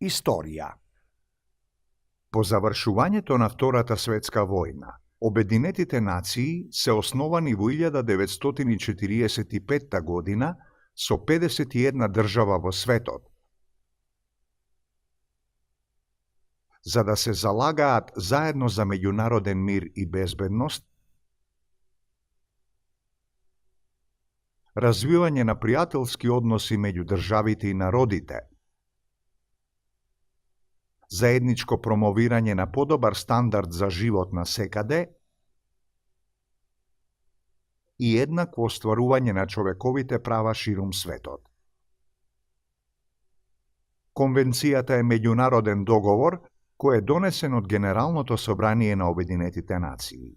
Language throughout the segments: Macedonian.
Историја. По завршувањето на Втората светска војна, Обединетите нации се основани во 1945 година со 51 држава во светот, за да се залагаат заедно за меѓународен мир и безбедност, развивање на пријателски односи меѓу државите и народите, заедничко промовирање на подобар стандард за живот на секаде и еднакво остварување на човековите права ширум светот. Конвенцијата е меѓународен договор кој е донесен од Генералното собрание на Обединетите нации.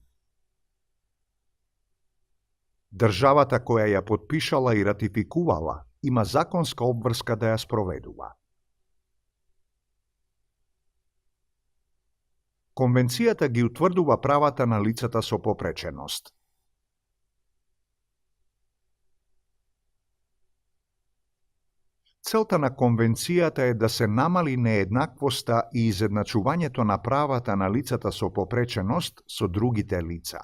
Државата која ја потпишала и ратификувала има законска обврска да ја спроведува. Конвенцијата ги утврдува правата на лицата со попреченост. Целта на конвенцијата е да се намали нееднаквоста и изедначувањето на правата на лицата со попреченост со другите лица.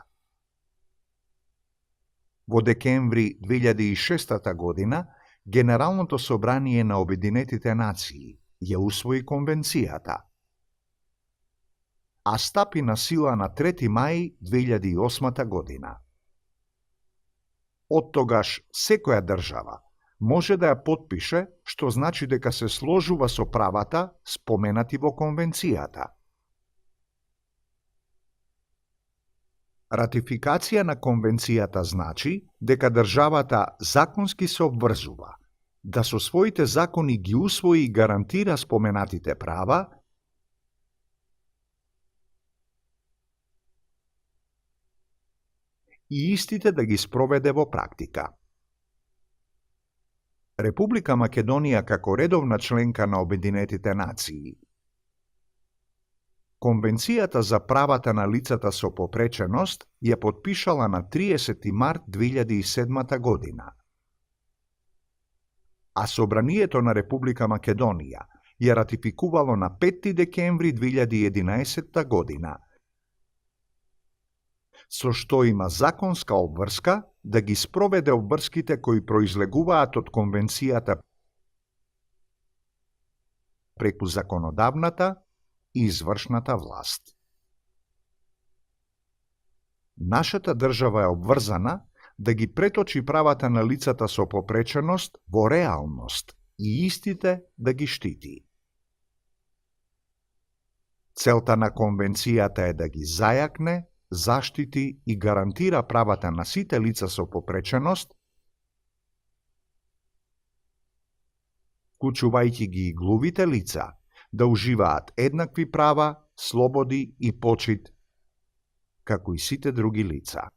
Во декември 2006 година, Генералното собрание на Обединетите нации ја усвои конвенцијата, а стапи на сила на 3 мај 2008 година. Од тогаш секоја држава може да ја потпише, што значи дека се сложува со правата споменати во конвенцијата. Ратификација на конвенцијата значи дека државата законски се обврзува да со своите закони ги усвои и гарантира споменатите права и истите да ги спроведе во практика. Република Македонија како редовна членка на Обединетите нации Конвенцијата за правата на лицата со попреченост ја потпишала на 30 март 2007 година, а Собранието на Република Македонија ја ратификувало на 5 декември 2011 година, со што има законска обврска да ги спроведе обврските кои произлегуваат од конвенцијата преку законодавната и извршната власт. Нашата држава е обврзана да ги преточи правата на лицата со попреченост во реалност и истите да ги штити. Целта на конвенцијата е да ги зајакне, заштити и гарантира правата на сите лица со попреченост, вклучувајќи ги и глувите лица, да уживаат еднакви права, слободи и почит, како и сите други лица.